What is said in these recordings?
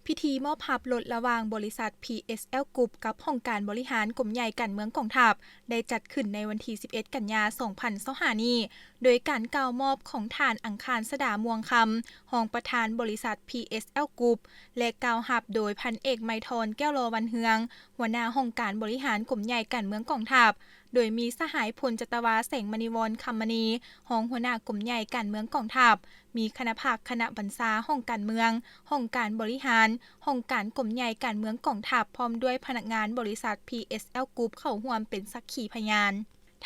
ພິທີມອບຮັບລົດລະຫວ່າງບໍລິສັດ ພີເອສແອລ ກຣຸບ ກັບຫ້ອງການບໍລິຫານກົມໃຫຍ່ການເມືອງກອງທັບ ໄດ້ຈັດຂຶ້ນໃນວັນທີສິບເອັດ ກັນຍາ ສອງພັນຊາວຫ້ານີ້ ໂດຍການກ່າວມອບຂອງທ່ານ ອັງຄານ ສະດາ ມ່ວງຄຳ ຮອງປະທານບໍລິສັດ ພີເອສແອລ ກຣຸບ ແລະ ກ່າວຮັບໂດຍພັນເອກ ໄມທອນ ແກ້ວລໍວັນເຮືອງ ຫົວໜ້າຫ້ອງການບໍລິຫານກົມໃຫຍ່ການເມືອງກອງທັບ, ໂດຍມີສະຫາຍພົນຈັດຕະວາ ແສງມະນີວອນ ຄຳມະນີ ຮອງຫົວໜ້າກົມໃຫຍ່ການເມືອງກອງທັບ, ມີຄະນະພັກ, ຄະນະບັນຊາ, ຫ້ອງການເມືອງ, ຫ້ອງການບໍລິຫານ, ຫ້ອງການກົມໃຫຍ່ການເມືອງກອງທັບ ພ້ອມດ້ວຍພະນັກງານບໍລິສັດ ພີເອສແອລ ກຣຸບ ເຂົ້າຮ່ວມເປັນສັກຂີພະຍານ.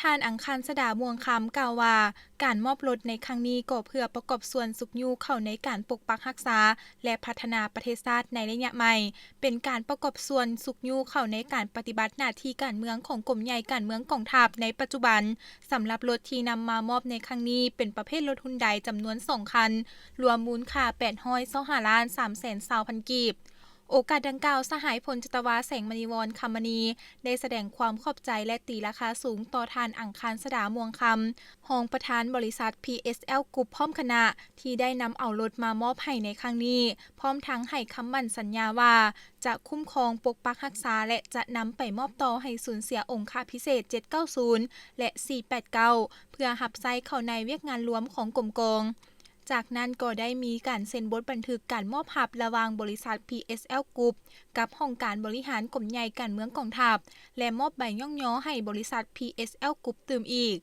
ທ່ານ ອັງຄານ ສະດາ ມ່ວງຄຳ ກ່າວວ່າ ການມອບລົດໃນຄັ້ງນີ້ກໍເພື່ອປະກອບສ່ວນຊຸກຍູ້ເຂົ້າໃນການປົກປັກຮັກສາ ແລະ ພັດທະນາປະເທດຊາດໃນໄລຍະໃໝ່, ເປັນການປະກອບສ່ວນຊຸກຍູ້ເຂົ້າໃນການປະຕິບັດໜ້າທີ່ການເມືອງຂອງກົມໃຫຍ່ການເມືອງກອງທັບໃນປັດຈຸບັນ. ສຳລັບລົດທີ່ນຳມາມອບໃນຄັ້ງນີ້ ເປັນປະເພດລົດຮຸນໄດຈຳນວນສອງຄັນ, ລວມມູນຄ່າ ແປດຮ້ອຍຊາວຫ້າລ້ານສາມແສນຊາວພັນກີບ. ໂອກາດດັ່ງກ່າວ, ສະຫາຍພົນຈັດຕະວາ ແສງມະນີວອນ ຄຳມະນີ ໄດ້ສະແດງຄວາມຂອບໃຈ ແລະ ຕີລາຄາສູງຕໍ່ທ່ານ ອັງຄານ ສະດາ ມ່ວງຄຳ ຮອງປະທານບໍລິສັດ ພີເອສແອລ ກຣຸບ ພ້ອມຄະນະ ທີ່ໄດ້ນຳເອົາລົດມາມອບໃຫ້ໃນຄັ້ງນີ້, ພ້ອມທັງໃຫ້ຄຳໝັ້ນສັນຍາວ່າ ຈະຄຸ້ມຄອງປົກປັກຮັກສາ ແລະ ຈະນຳໄປມອບຕໍ່ໃຫ້ສູນເສຍອົງຄະພິເສດ ເຈັດເກົ້າສູນ ແລະ ສີ່ແປດເກົ້າ ເພື່ອຮັບໃຊ້ເຂົ້າໃນວຽກງານລວມຂອງກົມກອງ. ຈາກນັ້ນກໍໄດ້ມີການເຊັນບົດບັນທຶກການມອບຮັບລະຫວ່າງບໍລິສັດ ພີເອສແອລ ກຣຸບ ກັບຫ້ອງການບໍລິຫານກົມໃຫຍ່ການເມືອງກອງທັບ ແລະ ມອບໃບຍ້ອງຍໍໃຫ້ບໍລິສັດ ພີເອສແອລ ກຣຸບ ຕື່ມອີກ.